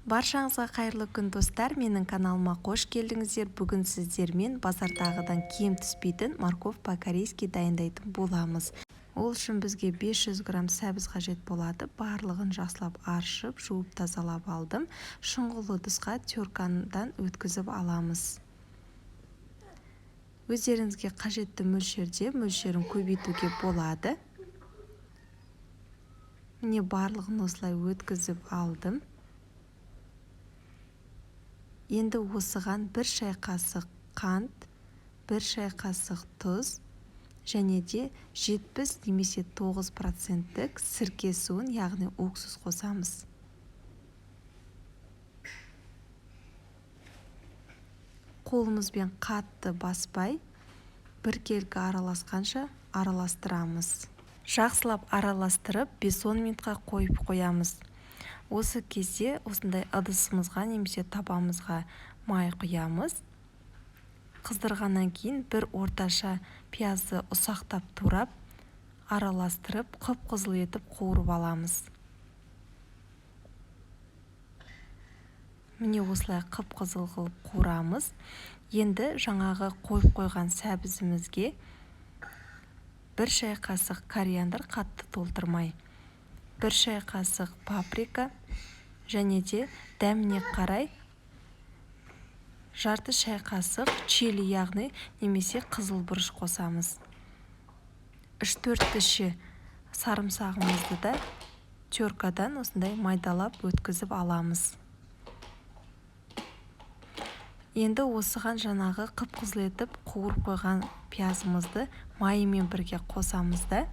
Баршаңызға қайырлы күн, достар! Менің каналыма қош келдіңіздер! Бүгін сіздермен базардағыдан кем түспейтін морковь по-корейски дайындайтын боламыз. Ол үшін бізге 500 грамм сәбіз қажет болады. Барлығын жақсылап аршып, жуып, тазалап алдым. Шұңғыл ыдысқа теркадан өткізіп аламыз. Өздеріңізге қажетті мөлшерде мөлшерін көбейтуге болады. Міне, барлығын осылай өткізіп алдым. Енді осыған 1 шай қасық қант, 1 шай қасық тұз және де 70 немесе 9 проценттік сірке суын, яғни уксус қосамыз. Қолымызбен қатты баспай, біркелкі араласқанша араластырамыз. Жақсылап араластырып, 5-10 минутқа қойып қоямыз. Осы кезде осындай ыдысымызға немесе табамызға май құямыз. Қыздырғаннан кейін бір орташа пиязды ұсақтап турап, араластырып, қып-қызыл етіп қуырып аламыз. Міне, осылай қып-қызыл қылып қуырамыз. Енді жаңағы қойып қойған сәбізімізге 1 шай қасық кориандр, қатты толтырмай, 1 шай қасық паприка және де дәміне қарай жарты шай қасық чили, яғни немесе қызыл бұрыш қосамыз. 3-4 тісше сарымсағымызды да теркадан осындай майдалап өткізіп аламыз. Енді осыған жаңағы қып-қызыл етіп қуырып қойған пиязымызды майымен бірге қосамыз да,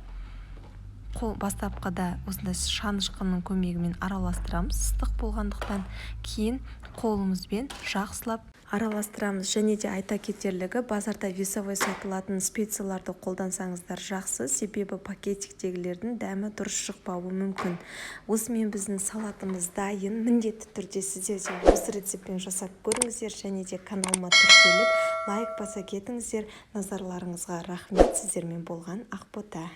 қол бастапқыда осындай шанышқының көмегімен араластырамыз, ыстық болғандықтан. Кейін қолымызбен жақсылап араластырамыз. Және де айта кетерлігі, базарда весовой сатылатын специяларды қолдансаңыздар жақсы, себебі пакетиктегілердің дәмі дұрыс шықпауы мүмкін. Осымен біздің салатымыз дайын. Міндетті түрде сіздер де осы рецептпен жасап көріңіздер және де каналыма тіркеліп, лайк баса кетіңіздер. Назарларыңызға рахмет! Сіздермен болған Ақбота.